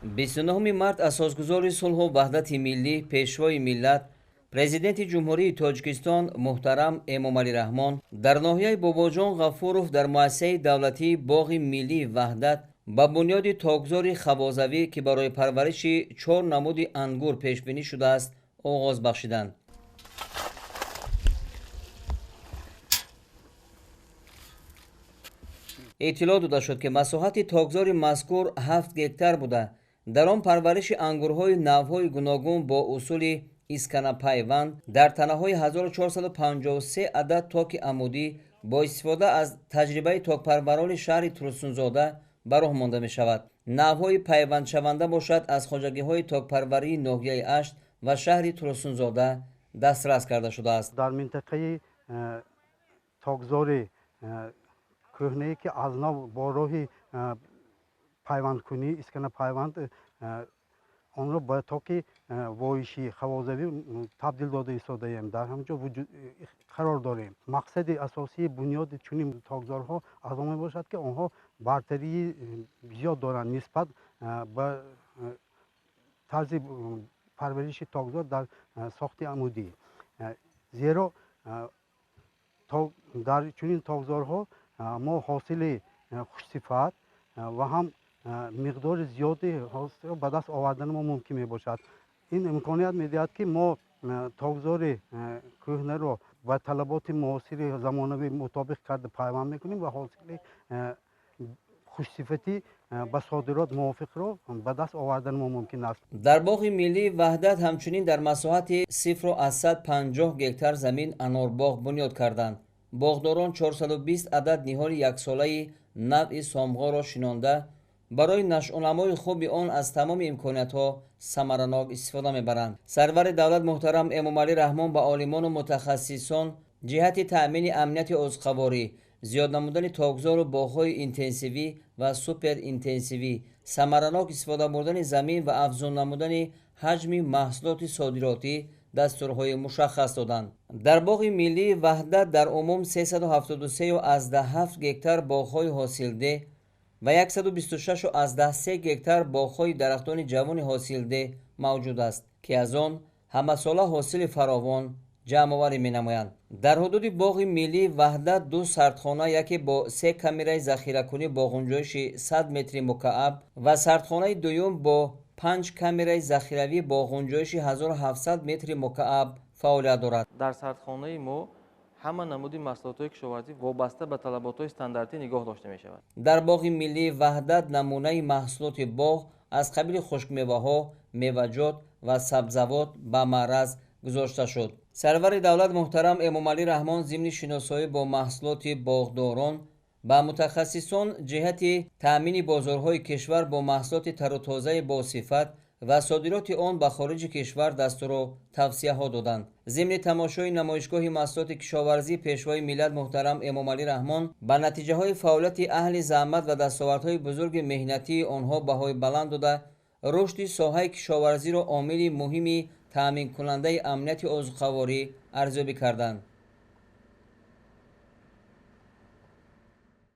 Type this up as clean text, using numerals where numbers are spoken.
29 март асосгузори сулҳу ваҳдати миллӣ, пешвои миллат, Президенти Ҷумҳурии Тоҷикистон муҳтарам Эмомалӣ Раҳмон дар ноҳияи Бобоҷон Ғафуров дар муассисаи давлатии Боғи миллии Ваҳдат ба бунёди токзори хавозавӣ, ки барои парвариши 4 намуди ангур пешбинӣ шудааст, оғоз бахшиданд. Иттилоъ дода шуд, ки масоҳати токзори мазкур 7 гектар буда, дар он парвариши ангурҳои навъҳои гуногун бо усули исканапайванд дар танаҳои 1453 адад токи амудӣ бо истифода аз таҷрибаи токпарварони шаҳри Турсунзода ба роҳ монда мешавад. Навъҳои пайвандшаванда бошад аз хоҷагиҳои токпарварии ноҳияи Ашт ва шаҳри Турсунзода дастрас карда шудааст. Дар минтақаи токзори кӯҳнае, ки аз нав бо роҳи пайвандкунӣ исканапайванд онро ба токи воишӣ хавозавӣ табдил дода истодаем, дар ҳамин ҷо қарор дорем. Мақсади асосии бунёди чунин токзорҳо аз он мебошад, ки онҳо бартарии зиёд доранд нисбат ба тарзи парвариши токзор дар сохти амудӣ. Зеро дар чунин токзорҳо мо ҳосили хушсифат ва ҳам миқдори зиёди ҳосилро ба даст овардани мо мумкин мебошад. Ин имконият медиҳад, ки мо токзори кӯҳнаро ба талаботи муосири замонавӣ мутобиқ карда пайванд мекунем ва ҳосили хушсифатӣ ба содирот мувофиқро ба даст овардани мо мумкин аст. Дар боғи миллии Ваҳдат ҳамчунин дар масоҳати 0,50 гектар замин анорбоғ бунёд карданд. Боғдорон 420 адад ниҳоли яксолаи навъи сомғоро шинонда, барои нашъунамои хуби он аз тамоми имкониятҳо самаранок истифода мебаранд. Сарвари давлат муҳтарам Эмомалӣ Раҳмон ба олимону мутахассисон ҷиҳати таъмини амнияти озуқаворӣ, зиёд намудани токзору боғҳои интенсивӣ ва суперинтенсивӣ, самаранок истифода бурдани замин ва афзун намудани ҳаҷми маҳсулоти содиротӣ дастурҳои мушаххас доданд. Дар боғи миллии Ваҳдат дар умум 373,7 гектар боғҳои ҳосилдеҳ ва 126,3 гектар боғҳои дарахтони ҷавони ҳосилдеҳ мавҷуд аст, ки аз он ҳамасола ҳосили фаровон ҷамъоварӣ менамоянд. Дар ҳудуди боғи миллии Ваҳдат 2 сардхона, яке бо 3 камераи захиракунӣ бо ғунҷоиши 100 метри мукааб ва сардхонаи дуюм бо 5 камераи захиравӣ бо ғунҷоиши 1700 метри мукааб фаъолият дорад. Дар сардхонаи мо ҳама намуди маҳсулотҳои кишоварзӣ вобаста ба талаботҳои стандартӣ нигоҳ дошта мешавад. Дар боғи миллии Ваҳдат намунаи маҳсулоти боғ аз қабили хушкмеваҳо, меваҷот ва сабзавот ба маъраз гузошта шуд. Сарвари давлат муҳтарам Эмомалӣ Раҳмон зимни шиносоӣ бо маҳсулоти боғдорон ба мутахассисон ҷиҳати таъмини бозорҳои кишвар бо маҳсулоти тару тозаи босифат ва содироти он ба хориҷи кишвар дастуру тавсияҳо доданд. Зимни тамошои намоишгоҳи маҳсулоти кишоварзӣ пешвои миллат муҳтарам Эмомалӣ Раҳмон ба натиҷаҳои фаъолияти аҳли заҳмат ва дастовардҳои бузурги меҳнатии онҳо баҳои баланд дода, рушди соҳаи кишоварзиро омили муҳими таъминкунандаи амнияти озуқаворӣ арзёбӣ карданд.